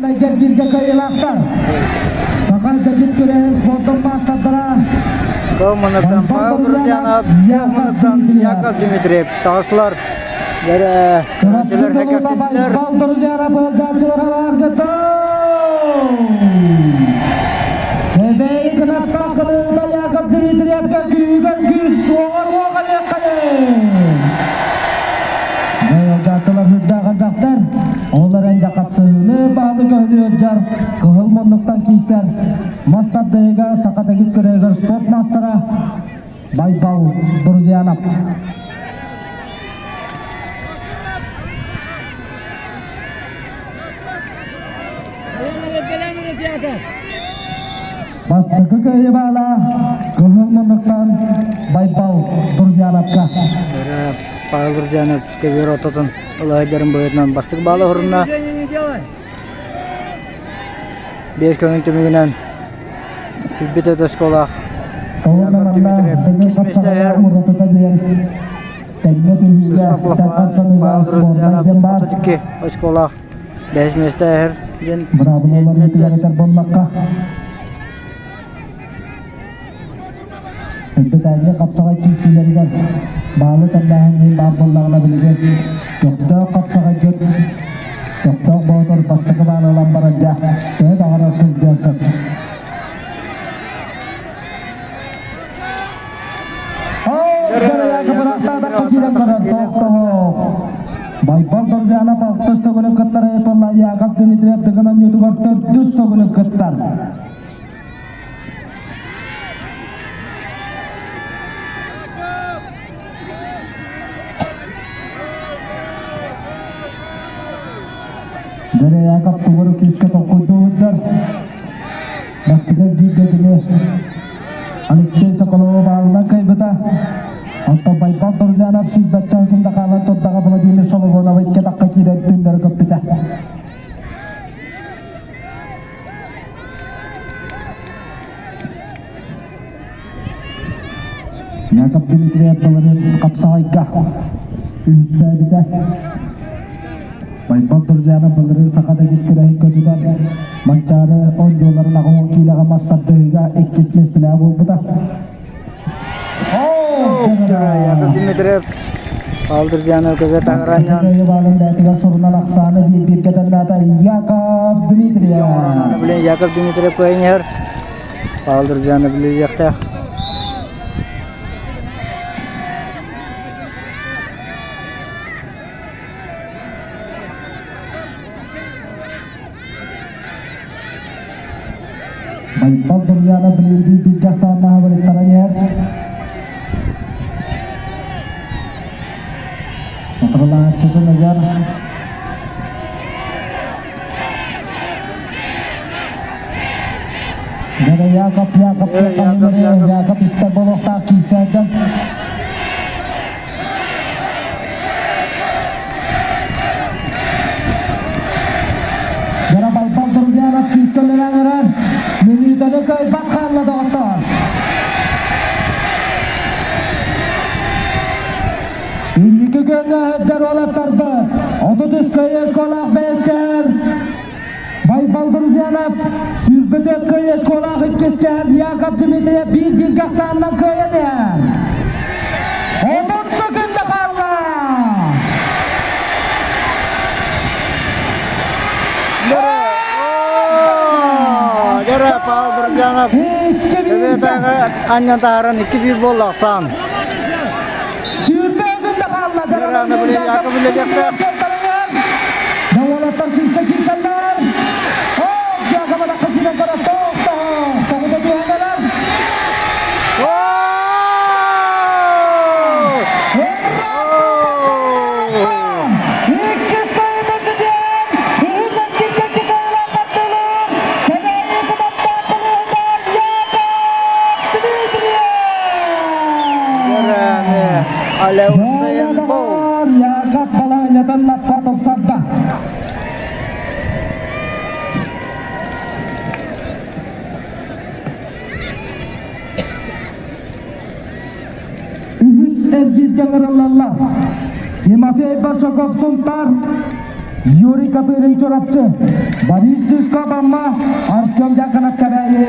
Кэргиргэ кыайыылаахтар. Саха дэгит күрэһин спордун маастардара Коммунаттан Павел Друзьянов, Коммунаттан Яков Дмитриев таҕыстылар. Чурапчы Байбал Друзьянов ыалдьааччылара бааргыта. Эбэйи кынаттаах кылыыта Яков Дмитриевка күүгэн күүс суоҕар уоҕалыаххайы. Ыалдьааччылар үрдээх элбэхтэр. Ол эрэн дьэ хапсыһыыны баһылык өһүлү кыһыл муннуктан киирсэр мас тардыһыыга саха дэгит көрөөгөр спорт маастара Байбал Друзьянов. Бастакы кыайыы баала кыһыл муннуктан Байбал Друзьяновка. Павел Друзьянов көбүөр ортотун ылаһыдарын быһыытынан бастакы баала уһурунна. Биэс көҥүл түмүгүнэн Сүлбүт өтөсколаах Яков Дмитриев иккис миэстэһэр. Павел Друзьянов 32 очколаах бэһис миэстэһэр диэн Эрдэтээҥҥи хапсаҕай киирсиилэригэр баалы тэҥнээһин баар буоллаҕына билигин көхтөөх хапсаҕайдьыт, көхтөөх боотур бастакы баалы ылан баран дьэ төһө даҕаны сылдьыан сөп. Байбал Доржанов алтыс сөгүлүн кыттар Айатолла Яков Дмитриев Дыгын оонньуутугар төрдүс сөгүлүн кыттар. Дөрө Яков тугуру күүскэ толкуйдууһуттар. Бастакы бииргэ кини Алексей Соколова баалынан кыайбыта. Онтон Байбал Доржанов сүүрбэччэ күндэ хаалан турдаҕа Владимир Соловонов икки атахха киирэн түннэри көппүтэ. Яков Дмитриев былырыын хапсаҕайга үһүстээбитэ. Байбал Друзьянов былырыын саха дэгит күрэһин көтүтэн Манчаары оонньууларын аҕыс киилэҕэ мас тардыһыыга иккис миэстэлээх буолбута. Яков Дмитриев Павел Друзьянов көбө таҥаранньан Баалын бээтигэр сурунан ахсааны биир бииргэ тэннээтэ Яков Дмитриев. Блин, Яков Дмитриев кыайан иһэр. Павел Друзьянов билиэхтээх. Байбал Друзьянов билигин биир бииргэ ахсааннаах балыктаран иһэр. Отурулааччытын ыгар. Дара Яков, Яков, Яков, Яков. Яков истэр буолуохтаах киирсээддэн. Дара Байбал Друзьянов киирсэлэрэн эрэр. Мүнүүтэни кыайбат хаалла доҕоттоор. Инники күөҥҥэ сылдьар уолаттарбыт 33 кыайыы школаах бэйэскэһэр Байбал Друзьянов 104 кыайыы школаах иккискэһэр Яков Дмитриев биир-бииргэ ахсаанынан кыайан иһэр. 30 секунда хаалла! Дөрө Павел Друзьянов Икки-бииргэ! анньан таһааран 2-1 буолла ахсаан. Сүүрбэ күндэ хаалла. Дөрө блин Яков үлэлиэхтээх. Уолаттар күүскэ киирсэллэр. Оо, Яков алаққа киирэн көрө тоохтоһо. Тоҕута түһэн кэлэр. Иккис кыайыыта ситиэн, үһүс эргиччи кыайыылаах хаттыылыыр Кэбээйи куматтаах кылыыһытар Яков Дмитриев! Алеусен Бол. Яков балаһынньатын лаппа тупсарда. Үһүс эргииргэ ыҥырыллаллар. Тимофей Большаков Сунтар. Юрий Копырин Чурапчы, Борис Тишков Амма, Артем Дьяконов Кэбээйи.